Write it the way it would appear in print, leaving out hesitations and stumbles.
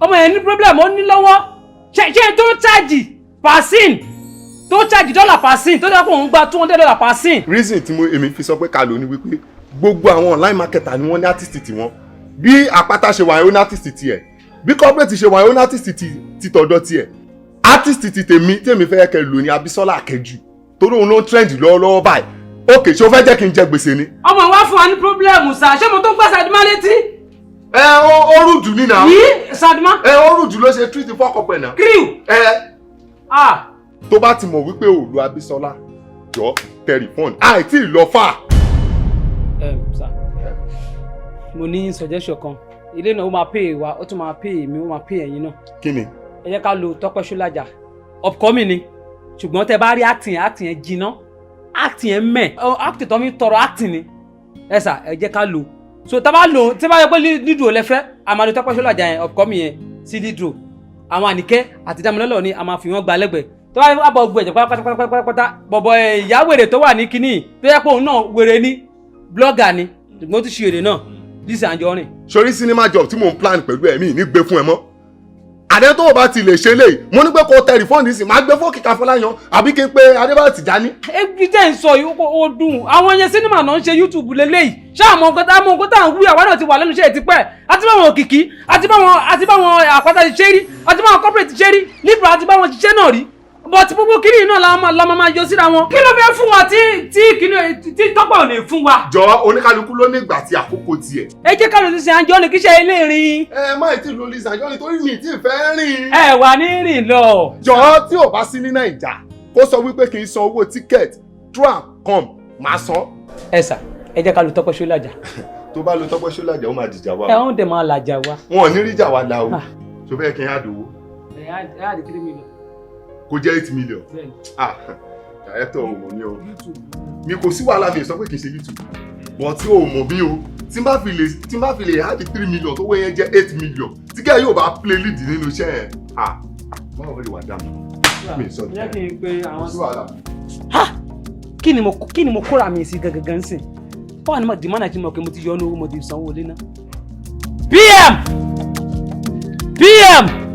Ọmọ yẹn ní problem, ó ní lọ́wọ́. Ṣé tó ń charge per scene, tó ń charge dollar per scene, tó dẹ́ pé òun gba $200 per scene? Reason tí mo èmi fi sọ pé ká lò ní wípé gbogbo àwọn online marketer ni wọ́n ní artist tiwọn. Bí Àpáta ṣe wà, ó ní artist tiẹ̀. Bí corporate ṣe wà, ó ní artist ti tọ̀dọ̀ tiẹ̀. Artist ti tèmi, tèmi fẹ́ kẹ́ lò ní Abisola Akẹ́jù, torí òun ló ń trend lọ́wọ́lọ́wọ́ báyìí. Ok, ṣé o fẹ́ jẹ́ kí n jẹ gbèsè ni? Ọmọ wa fún wa ní problem sir. Ṣé mo tó ń gbá Sadima létí? Ẹ ó rúdù ní náà. Yìí Sadima. Ẹ ó rúdù ló ṣe treat fọ́kọ̀ pẹ̀ náà. Crew. Ẹ Ah. tó bá ti mọ̀ wípé ò lo Abisola, jọ tẹlifóònù àìtí lọ fà. Sir, mo ní suggestion kan. Ilé náà, ó máa pay wa, ó tún máa pay mi, ó máa pay ẹ̀yin náà. Kí ni? Ẹ jẹ́ ká lo Tọ́pẹ́ Ṣọ́lájà. Upcoming ni, ṣùgbọ́n tẹ bá rí acting, acting yẹn jiná, acting yẹn mẹ́ ọ, acting tó fi tọrọ acting ni. Ẹ sà, ẹ jẹ́ ká lò. So tá a bá lò, tí a bá yẹ pé lead role lẹ fẹ́, a máa lo Tọ́pẹ́ Ṣọ́lájà yẹn, upcoming yẹn, sí lead role. Àwọn Àníkẹ́ àti Dámilọ́lọ́ ni a máa fi wọ́n gba lẹ́gbẹ̀ẹ́. Tó bá bọ̀ gbọ́ ẹ̀jẹ̀ pátápátápátá, bọ̀bọ̀ ìyá wèrè tó wà ní kínní, tó yẹ pé òun náà wèrè ní, blogger ni, ṣùgbọ́n ó ti ṣe èrè náà, Lizzy Anjorin. Sórí cinema job tí mò ń plan pẹ̀lú ẹ̀mí ní gbé fún ẹ mọ́ àdé. Tó o bá ti lè ṣe léyìí, mo ní pé kó tẹlifóònù sí, máa gbé fún Kíkà Fọláyan àbí kí n pe Adébáyọ̀ Tìjání. Ebi tẹ́ ń sọ yìí, ó dùn. Àwọn yẹn sinimá náà ń ṣe, YouTube lélẹ́yìí. Ṣé àmọ́ nǹkan tá à ń wí? Àwa náà ti wà lẹ́nu iṣẹ́ tipẹ́, àti báwọn Òkìkí, àti báwọn Àpáta ti ṣe rí, àti báwọn corporate ti ṣe rí, Libra, àti báwọn ṣiṣẹ́ náà rí. But gbogbo kiri náà la máa yọ síra wọn. Kí ló fẹ́ fún wa tí kìíní tí Tọ́pẹ́ ò lè fún wa? Jọ, oníkálukú ló ní ìgbà tí àkókò tiẹ̀. Ẹ jẹ́ ká ló ti ṣe Anjorin, kí ṣe ilé rin. Ẹ má tí ì lo Lizzy Anjorin torí mi tí ì fẹ́ rìn. Ẹ wà ní rìn lọ. Jọ, tí ò bá sí ní Nàìjà, kó sọ wípé kì í san owó ticket through and come, máa san. Ẹ sà, ẹ jẹ́ ká lu Tọ́pẹ́ Ṣọ́lájà. Tó bá lo Tọ́pẹ́ Ṣọ́lájà, ó máa dìjà wa. Ẹ ń dẹ̀ máa làjà wa. Wọn ò ní ríjà wa la o. Ah. Tó fẹ́ kí n àdówó? Ẹ á di 3 million. Kó jẹ́ 8 million? Bẹ́ẹ̀ni. Ah, director, ò mọ̀ mí o. Mi kò sí wàhálà, mi sọ pé kì í ṣe YouTube, but tí o mọ̀ mí o, tí n bá fi lè add 3 million tó wé yẹn jẹ́ 8 million, tí kẹ́ yóò bá play lead nínú iṣẹ́ yẹn, ah, báwo lè wà dá mi mi sọ? Jẹ́ kí n pe àwọn. Kò sí wàhálà. Ha, kí ni mo kóra mi sí gangan sìn? Báwo ni mo dì mọ́nà tí mo kì mo ti yọ ọ́nà owó, mo ti sanwó ilé náà. PM, PM.